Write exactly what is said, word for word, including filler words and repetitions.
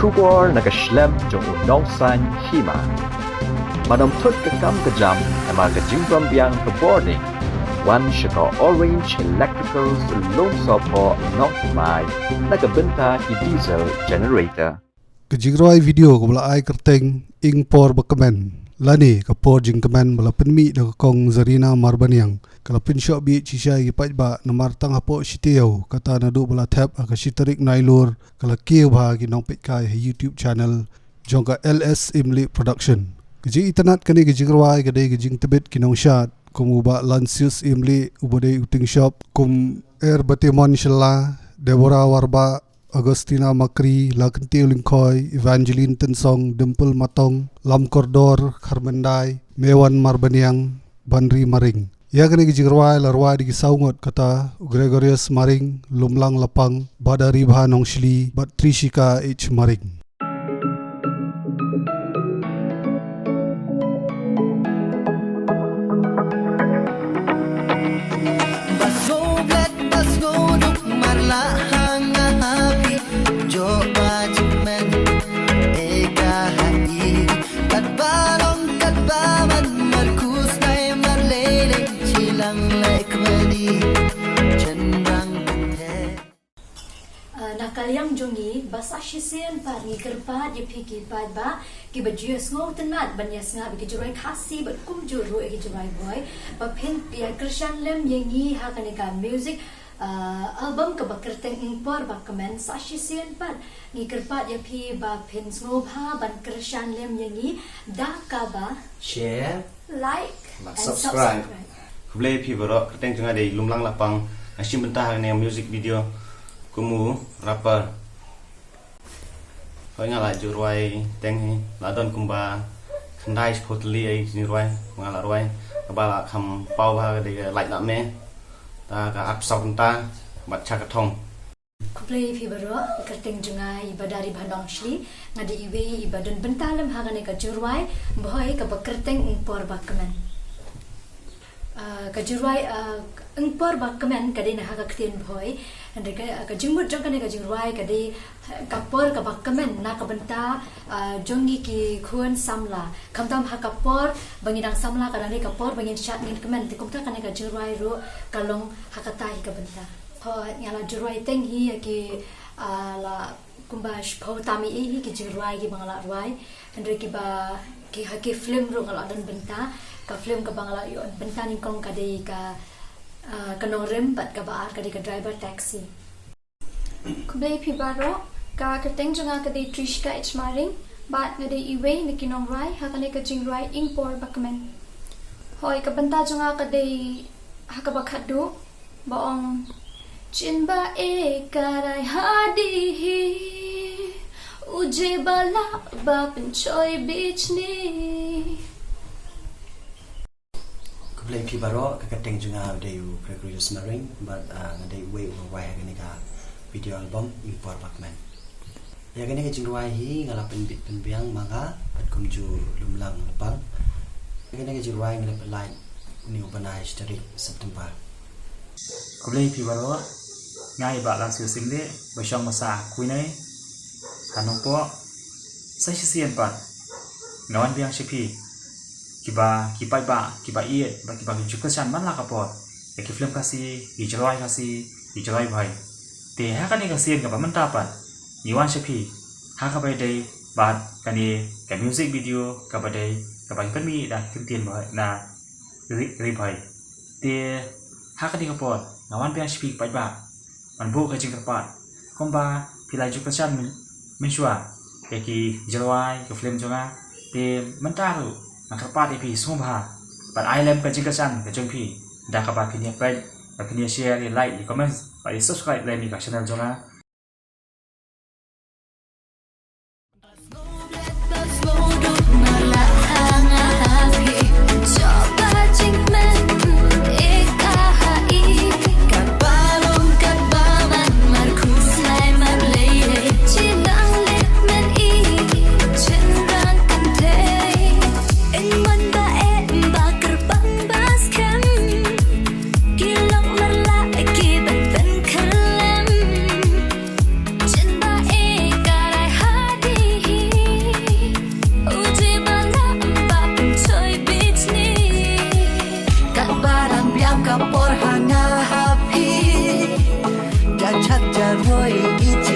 Khubor na ka shlem jong u nongsaiñ hima. Ban ym thut ka kam ka jam, namar ka jingbym biang ka bording. Wan sha ka Orange Electricals Lumsohphoh Nongthymmai, na ka bynta ki diesel generator. Ka jingrwai video kaba la ai kyrteng Ing Por Ba Kmen, lane Ka Por Jingkmen, ba la pynmih da ka Kong Zarina Marbaniang, ka la pynshoh bieit shisha ïa ki paidbah namar tang hapoh shi taïew, kata naduh ba la thep ha ka shi tarik Nailur, ka la kiew bha ki nongpeitkai ha YouTube channel jong ka L S Imlieh Production. Ka jingitynnad kane ka jingrwai ka dei ka jingtbit ki nongshad kum u Bah Lansius Imlieh uba dei u tyngshop, kum Er Batimon Shylla, Deborah Warbah, Augustina Makri, Lakynti Lyngkhoi, Evangeline Tynsong, Dimple Matong, Lam Kordor Kharmyndai, Mewan Marbaniang, Banri Maring. Ïa kane ka jingrwai la rwai da ki saw ngut, kata u Gregorius Maring, Lumlang Lapang, Badaribha Nongshli bad Trishika H Maring. Ba sngewbha bad ba sngewduk, mar la hang ha phi, jop ba jingkmen, ïa ka ha i. Katba long katba man, mar khuslai mar leilei, shiliang leh kmie, shynrang kynthei. Ah, na ka liang jong ngi, ba sa shisien pat ngi kyrpad ïa phi ki paidbah kiba ju ïasngewtynnad ban ïasngap ïa ki jingrwai Khasi bad kumjuh ruh ïa ki jingrwai Bhoi, ba phin ïa kyrshan lem ïa ngi ha kane ka music, ah, album kaba kyrteng Ing Por Ba Kmen. Sa shisien pat ngi kyrpad ïa phi ba phin sngewbha ban kyrshan lem ïa ngi da kaba share, like, bad and subscribe. Subscribe. Khublei phi baroh, kyrteng jong nga dei Lumlang Lapang, nga shim bynta ha kane music video kum u rapper. Hooid, nga la ju rwai teng hi, la don kumba khyndai shiphew tylli ïa ki jingrwai ba nga la rwai, kaba la kham paw bha ka dei ka Lait La Me, da ka arphew kynta bad Cha Ka Thong. Khublei phi baroh, kyrteng jong nga i Badaribha Nongshli, nga dei iwei iba don bynta lem ha kane ka jingrwai Bhoi kaba kyrteng Ing Por Ba Kmen. Ah, ka jingrwai, ah, Ing Por Ba Kmen ka dei na ha ka ktien Bhoi. Hynrei ka, ka jingmut jong kane ka jingrwai ka dei, ah, ka por kaba kmen na ka bynta, ah, jong ngi ki khun samla. Khamtam ha ka por ba ngi dang samla ka dang dei ka por ba ngin shad ngin kmen. Te kumta kane ka jingrwai ruh ka long ha kata hi ka bynta. Hooid, nga la ju rwai teng hi ïa ki, ah, la kumba shiphew tam hi hi ki jingrwai kiba nga la rwai. Hynrei kiba ki ha ki film ruh nga la don bynta. Ka film kaba nga la ïoh bynta nyngkong ka dei ka, ah, Ka Nongrim bad kaba ar ka dei ka Driver Taxi. Khublei phi baroh, ka kyrteng jong nga ka dei Trishika H Maring, bad nga dei iwei na ki nongrwai ha kane ka jingrwai Ing Por Ba Kmen. Hooid, ka bynta jong nga ka dei ha kaba khatduh, ba ong: Chin ba e ka rai ha di hi, u je ba lah ba pynchoi bichni. Khublei phi baroh, ka kyrteng jong nga u dei u Gregorius Maring, bad, ah, nga dei uwei u rwai ha kane ka video album Ing Por Ba Kmen. Ïa kane ka jingrwai hi nga la pynbit pynbiang ma nga bad kumjuh Lumlang Lapang. Ïa kane ka jingrwai nga la pynlait une u bnai shi tarik September. Khublei phi baroh, nga i Bah Lansius Imlieh, ba shong basa ha Kuinei ha Nongpoh. Sa shisien pat nga wan biang sha phi kiba, ki paidbah kiba ïeit bad kiba ju kyrshan man la ka por ïa ki film Khasi, ki jingrwai Khasi, ki jingrwai Bhoi. Te ha kane ka sien kaba mynta pat ngi wan sha phi ha kaba ïadei bad kane ka music video kaba dei kaba ngi pynmih da ki ktien Bhoi na ri, ri Bhoi. Te ha kane ka por nga wan biang sha phi paidbah ban buh ka jingkyrpad kumba phi la ju kyrshan myn, mynshuwa ïa ki jingrwai, ki film jong nga. Te mynta ruh nga kyrpad ïa phi sngewbha ban ai lem ka jingkyrshan ka jong phi da kaba phin ïa peit, ba phin ïa share, ïa like, ïa comment bad ïa subscribe lem ïa ka channel jong nga. Chak jarwoi i